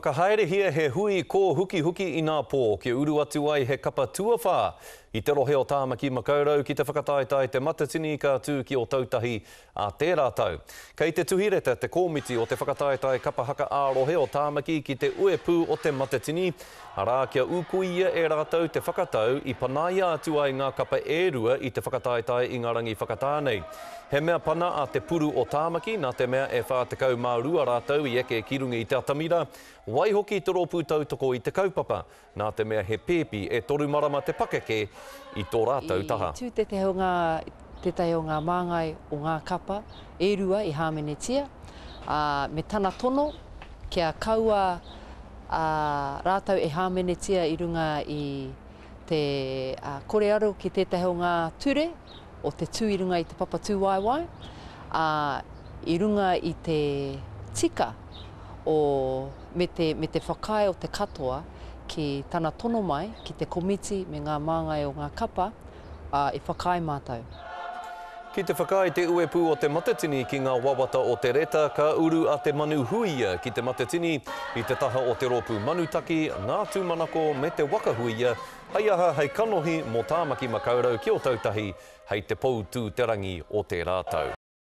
Whakahaerehia he hui kōhukihuki inapō kia uru atu ai he kapa tuawhā i te rohe o Tāmaki Makaurau ki te whakataetae Te Matatini ka tū ki Ōtautahi ā tērā tau. Kei te tuhi reta te kōmiti o te whakataetae kapa haka ā-rohe o Tāmaki ki te uepū o Te Matatini, arā, kia ūkuia e rātou te whakatau i panaia atu ai ngā kapa e rua i te whakataetae i ngā rangi whakatā nei. He mea pana a Te Puru o Tāmaki nā te mea e 42 rātou i eke ki runga i te atamira, waihoki te rōpū tautoko i te kaupapa, nā te mea he pēpi e toru marama te pakeke i tō rātou taha. I tū tētahi o ngā, tētahi o ngā māngai o ngā kapa e rua i hāmenetia, ā, me tana tono kia kaua, ā, rātou e hāmenetia i runga i te, ā, kore aro ki tētahi o ngā ture o te tū i runga i te papa tūwaewae, ā, i runga i te tika o, me te, me te whakaae o te katoa ki tana tono mai ki te komiti me ngā māngai o ngā kapa, ā, i whakaae mātou. Ki te whakaae te uepū o Te Matatini ki ngā wawata o te reta, ka uru a Te Manu Huia ki Te Matatini i te taha o te rōpū Manutaki, Ngā Tūmanako me Te Waka Huia Hei aha hei kanohi mō Tāmaki Makaurau ki Ōtautahi hei te Poutū-te-rangi o tērā tau.